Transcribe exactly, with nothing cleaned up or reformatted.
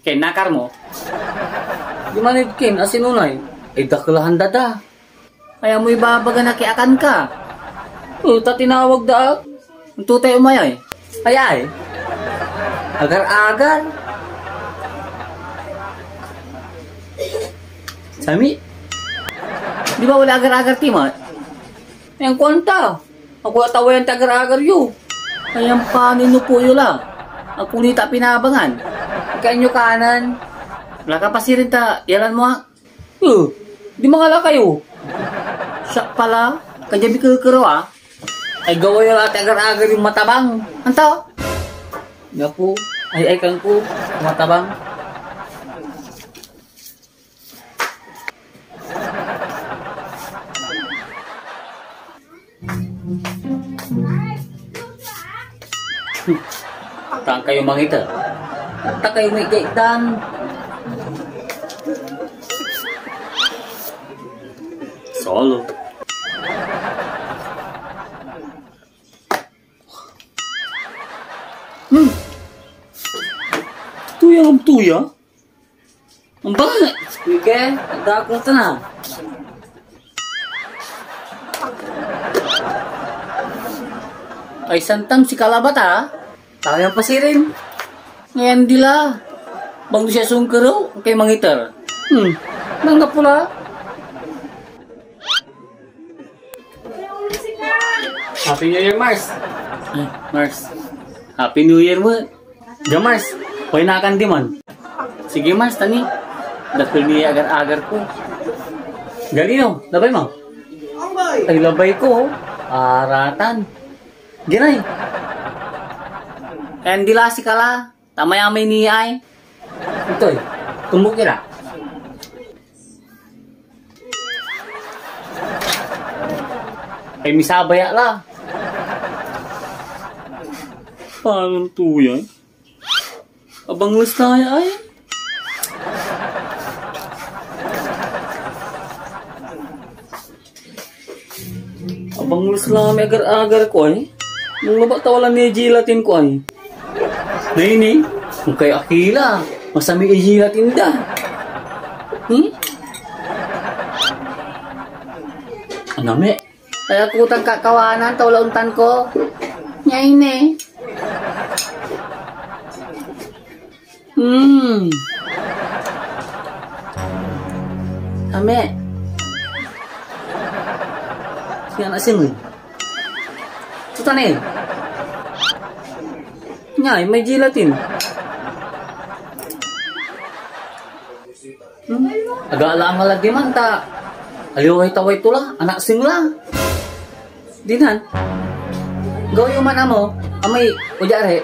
Ken, nakar mo? Di man ed ken, asin onay? Ay, dakelahan da da. Ay, amoy babaga na kiakan ka. O, ta tinawag da ak. Anto tay umayay? Ay, ay. Agar-agar. Sami? Di ba wala agar-agar ti met? Yan kuanta. Ako atawayan ti agar-agar yo. Ayan pa, ninupo yo la. Ako ni ta pinabangan. Ikain yo kanan. Wala ka pa sirin ta, yalan mo, ah. Eh, di mangala kayo. Siak pala, kanya bikekerew, ah. Ay, gawa yo la ti agar-agar yung matabang. Anto? Gapo, ay, ay, kangko, matabang. Tan kayo mangiter. Ta kayo may gaitdan. Solo. Hmm. Tuya ng tuya? Ang bangat! Sige, agdakot na. Ay, santam si Kalabat, ha? Tayan pa sirin. Ngayon dila. Bang siya sungkero, kay mangiter. Hmm, nangga pula. Happy New Year, Mars. Ay, Mars. Happy New Year mo. Diyan, Mars. Hoy, nakan di man. Sige, Mars, tani. Dakel ni agar-agar ko. Galino, labay mo. Ay, labay ko, oh. Aratan. Ginay. Endila si Kala. Tamayamay ni ay. Itoy, tumbok ira. Ay, misabaya la. Panon to yan? Abang lus na ay. Abang lus la may agar-agar ko ay. Nung labat ta wala ni gelatin ko ay. Nini, kung kay akila, masami i gelatin da. Hmm? Anami. Ay, ako tan kakawanan, ta wala ontan ko. Nyay ne. Hmm. Ame. Yan asin. Tutan eh. Nyay, may gelatin. Hmm? Agalaan ka la diman ta aliway taway to la, anak sing la. Dinan. Gawa yo man amo, amay, o di ari,